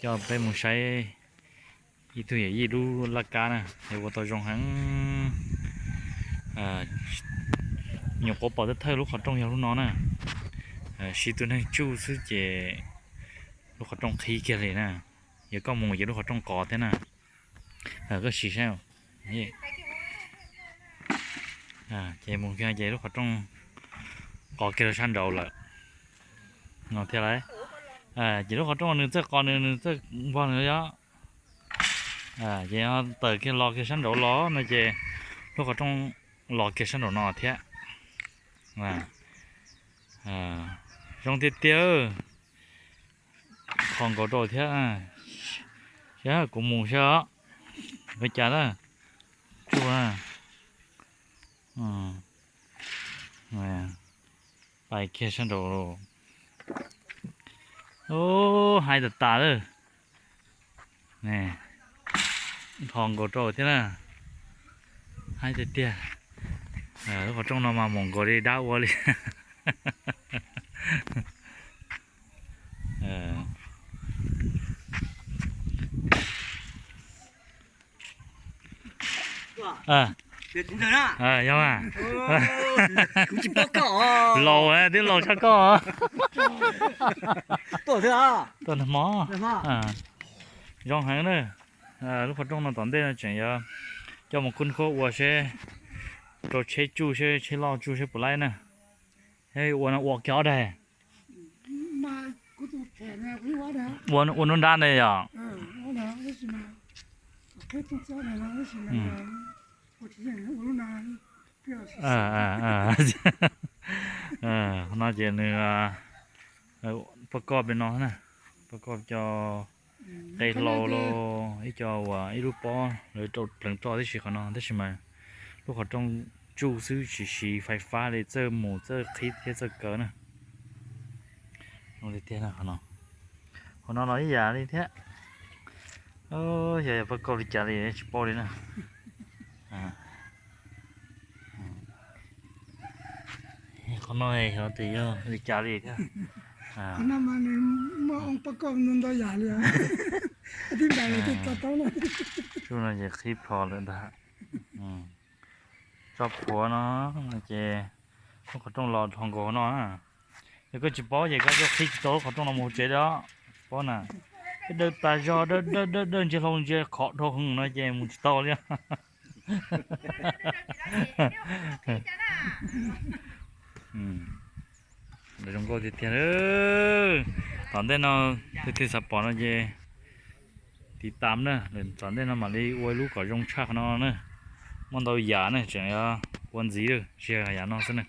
Coj peb mus saib ib tug yawm yij lub laj kab na, es ua tau zoo heev. Nyuam qhuav pom thawj thawj lub qhov rooj yog lub no na. Siv tus neeg tsuj xwb ces lub qhov rooj qhib kiag li na. Yog koj mus ces lub qhov rooj qos thiab na. Koj sim saib. Ces mus kiag ces lub qhov rooj qos kiag rau sab nraud lawm no thiab lauj. Ces lub qhov rooj nws txawj qos nws, nws txawj npog nws yog. Ces tawm kiag los kiag sab nraud los no ces lub qhov rooj los kiag sab nraum no thiab. Zoo tiag tiag. Qhov nkaus rau thiab. Saib kuv mus saib os. Ua cas na? Tsuj na. Pais kiag sab nraum. Haib tas tas lawm. Qhov nkaus rau thiab na. Haib tiag tiag. Lub qhov rooj no mas mus nkaus li dab ua li. Yog mas. Laus twb laus tshaj koj. Tuaj nag hmo. Zoo heev na. Lub qhov rooj no tom ntej no tseem yuav coj mus kub khuab ua seb rau tsheb tsuj seb tsheb loj tsuj seb puas laib na. Ua no ua kiag ob daig. Ua nruab nrab ntawd yom. No ces nws poj koj pem no na, poj koj cov qe hlau los ib co uas ib lub pob lawv rau pleev roj tib si qhov no tab sis mas lub qhov rooj tsuj xwb tsis siv fais fab li, txawj mus txawj qhib thiab txawj kaw na. Zoo tiag tiag na qhov no. Qhov no los ib yam li thiab. Yog poj koj li cas li tsis paub li na. Qhov no yog li cas li thiab. Tsuj no ces qhib plho lawm ntag. Tso phuav no ces lub qhov rooj los dhos nkaus no na. Yog koj tsis paub ces koj tuaj qhib tsis tau lub qhov rooj no mus hauv tsev li os. Paub na, dawb tas zog, dawb dawb dawb ntsia hlau ntsia khov dhau heev no ces mus tsis tau li. Zoo nkauj tiag tiag. Tom ntej no leej twg xav pom no ces tiv tam na, tom ntej no mam li ua ib lub kom zoo tshaj qhov no na. Muaj ntau yam na, tseem yuav ua ntxiv lawm, tsis yog yam no xwb na.